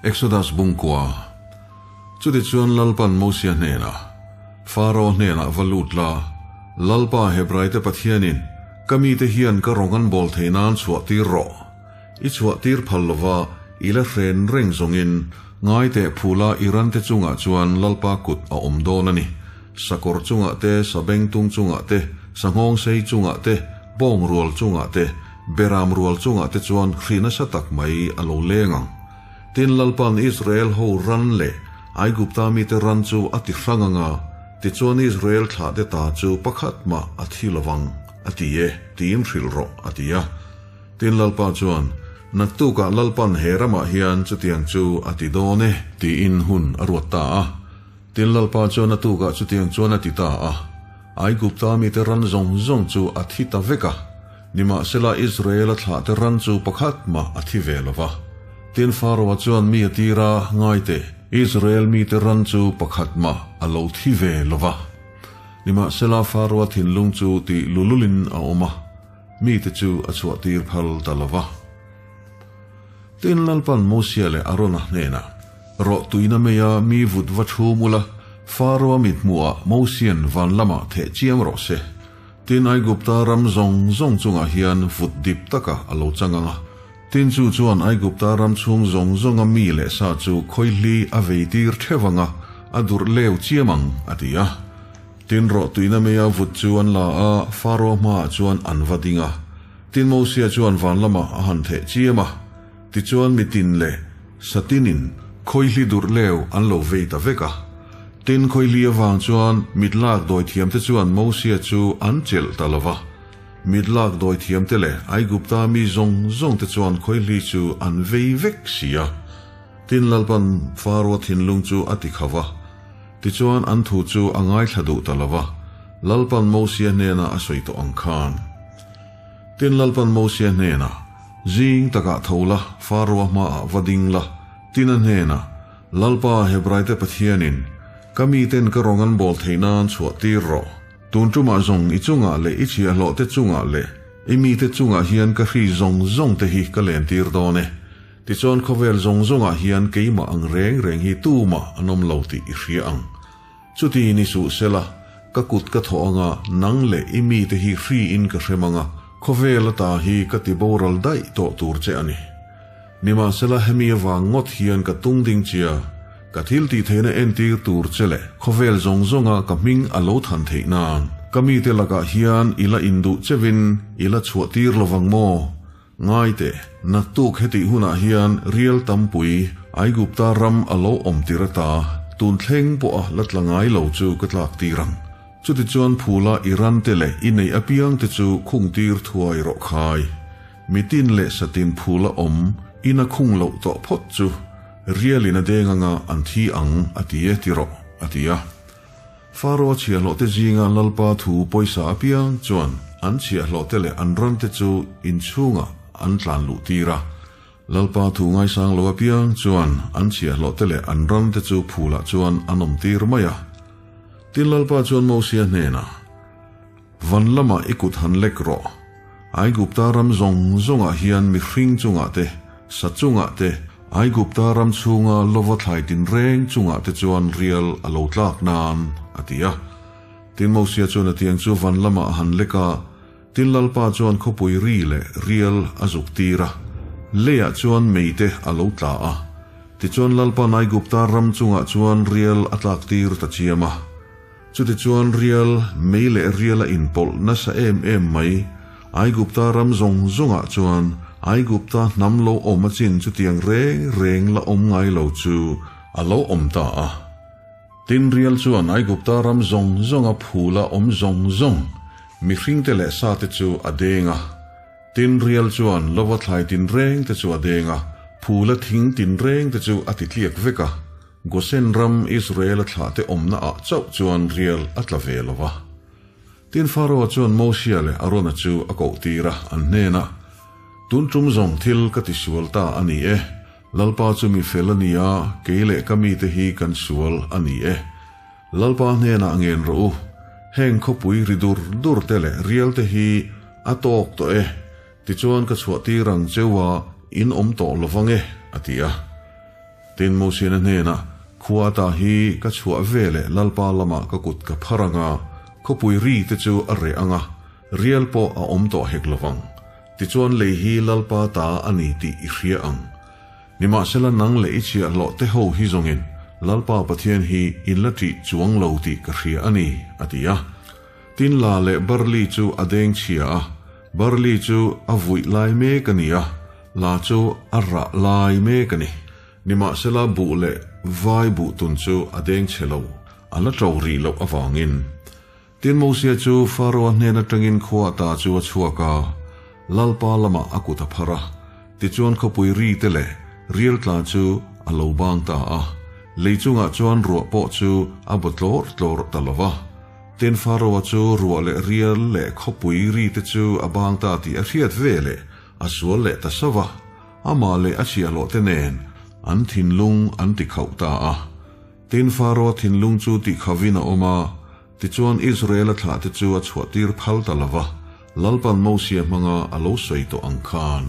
Exodus bungkua. Chutichuan Lalpan Mosia hnenah, Faro hnenah va lut la, Lalpa Hebraite Pathianin ka mite hian ka rawng an bawl theih nan chhuah tir rawh. I chhuah tir phal lova i la hren reng zawngin ngai teh phula i rante chungah chuan Lalpa kut a awm dawn a ni. Sakawr chungah te, sabengtung chungah te, sanghawngsei chungah te, bawng rual chungah te, beram rual chungah te chuan hri nasa tak mai a lo leng ang. Tin, Lalpa'n Israel ho ran leh Aigupta mite ran chu a ti hrang ang a, tichuan Israel thlahte ta chu pakhat mah a thi lovang, a ti e, tiin hrilh rawh, a ti a. Tin, Lalpa chuan, Naktukah Lalpa'n he ramah hian chutiang chu a ti dawn e, tiin hun a ruat ta a. Tin, Lalpa chuan a tukah chutiang chuan a ti ta a. Aigupta mite ran zawng zawng chu a thi ta vek a, nimahsela Israela thlahte ran chu pakhat mah a thi ve lo va. Tin, Faraoa chuan mi a tir a, Ngai teh, Israel mite ran chu pakhat mah a lo thi ve lo va. Nimahsela Faraoa thinlung chu tih lululin a awm a, mite chu a chhuahtir phal ta lo va. Tin, Lalpan Mosia leh Arona hnenah, Rawh tuina meia mi vut va thu mula, Faro-a mithmuhah Mosian van lamah theh chiam rawh se. Tin, Aigupta ram zawng zawng chungah hian vut dip taka a lo chang ang a. Tin, chu chuan Aigupta ram chhung zawng zawnga mi leh sa chu khawihli a vei tir theuh ang a, a durh leu chiam ang, a ti a. Tin, rawh tuina meia vut chu an la a, Faro hmaah chuan an va ding a. Tin, Mosia chuan van lamah a han theh chiam a. Tichuan mitin leh satinin khawihli durh leu an lo vei ta vek a. Tin, khawihli avang chuan mit lak dawithiamte chuan Mosia chu an chelh ta lo va. Mit lak dawithiamte leh Aigupta mi zawng zawngte chuan khawihli chu an vei vek si a. Tin, Lalpan Faro thinlung chu a ti kha va. Tichuan an thu chu a ngaithla duh ta lo va, Lalpan Mosia hnena a sawi tawh ang khan. Tin, Lalpan Mosia hnenah, Zing takah tho la, Faro-a hmaah va ding la, tin a hnenah, Lalpa, Hebraite Pathianin, ka miten ka rawng an bawl theih nan chhuah tir rawh. Tun tumah zawng i chungah leh i chhiahhlawhte chungah leh i mite chungah hian ka hri zawng zawngte hi ka len tir dawn e. Tichuan khawvel zawng zawngah hian keimah ang reng reng hi tumah an awm lo tih i hria ang. Chuti ni suh sela, ka kut ka thawh anga nang leh i mite hi hriin ka hrem anga, khawvel ata hi ka ti boral daih tawh tur che a ni. Nimahsela hemi avang ngawt hian ka tung ding chia, ka thil tih theihna entir tur che leh khawvel zawng zawnga ka hming a lo than theih nan, ka mite lakah hian i la induh chevin i la chhuah tir lovang maw? Ngai teh, naktuk hetih hunah hian rial tampui Aigupta ram a lo awm tir ata tun thleng pawha la tla ngai lo chu ka tlak tir ang. Chutichuan phula i rante leh i neih apiangte chu khung tir thuai rawh khai. Mitin leh satin phula awm ina khung loh tawh phawt chu rialin a deng anga an thi ang a ti e ti rawh, a ti a. Faro-a chhiahhlawhte zinga Lalpa thu pawisa apiang chuan an chhiahhlawhte leh an rante chu inchhungah an tlan luh tir a. Lalpa thu ngaisang lo apiang chuan an chhiahhlawhte leh an rante chu phulah chuan an awm tir mai a. Tin, Lalpa chuan Mosia hnenah, Van lamah i kut han lek rawh. Aigupta ram zawng zawngah hian mihring chungah te, sa chungah te, Aigupta ram chhunga lova thlai tinreng chungah te chuan rial a lo tlak nan, a ti a. Tin, Mosia chuan a tiang chu van lamah a han lek a, tin Lalpa chuan khawpui ri leh rial a zuk tir a, leiah chuan mei te a lo tla a. Tichuan Lalpa'n Aigupta ram chungah chuan rial a tlak tir ta chiam a. Chutichuan rial, mei leh rial a inpawlh nasa em em mai. Aigupta ram zawng zawngah chuan Aigupta hnam lo awm a chin chutiang reng reng la awm ngai lo chu a lo awm ta a. Tin, rial chuan Aigupta ram zawng zawnga phula awm zawng zawng, mihringte leh sate chu a deng a. Tin, rial chuan lova thlai tinreng te chu a deng a, phula thing tinreng te chu a titliak vek a. Gosen ram Israel-a thlahte awmna ah chauh chuan rial a tla ve lo va. Tin, Faraoa chuan Mosia leh Arona chu a koh tir a, an hnenah, Tun tum zawng thil ka ti sual ta a ni e. Lalpa chu mi fel a ni a, kei leh ka mite hi kan sual a ni e. Lalpa hnenah ngen rawh u, heng khawpui ri dur dur te leh rial te hi a tawk tawh e, tichuan ka chhuah tir ang cheu a, in awm tawh lo vang e, a ti a. Tin, Mosian a hnenah, Khua ata hi ka chhuah ve leh Lalpa lamah ka kut ka phar ang a, khawpui ri te chu a reh ang a, rial pawh a awm tawh hek lovang. Tichuan lei hi Lalpa ta a ni tih i hria ang. Nimahsela nang leh i chhiahhlawh te ho hi zawngin Lalpa Pathian hi in la ṭih chuang lo tih ka hria a ni, a ti a. Tin la leh barli chu a deng chhia a, barli chu a vuih lai mek a ni a, la chu a rah lai mek a ni. Nimahsela buh leh vai buh tun chu a deng chhe lo, a la ṭo rih loh avangin. Tin Mosia chu Faraoa hnen aṭangin khua ta chu a chhuak a, Lalpa lamah a kut a phar a, tichuan khawpui ri te leh rial tla chu a lo bang ta a, lei chungah chuan ruah pawh chu a baw tlawr tlawr ta lo va. Tin Faraoa chu ruah leh rial leh khawpui ri te chu a bang ta tih a hriat ve leh a sual leh ta sauh a, amah leh a chhiahhlawh te nen an thinlung an ti khauh ta a. Tin Faraoa thinlung chu tih khavin a awm a, tichuan Israela thlahte chu a chhuahtir phal ta lo va, Lalpan Mosia hmanga a lo sawi tawh ang khan.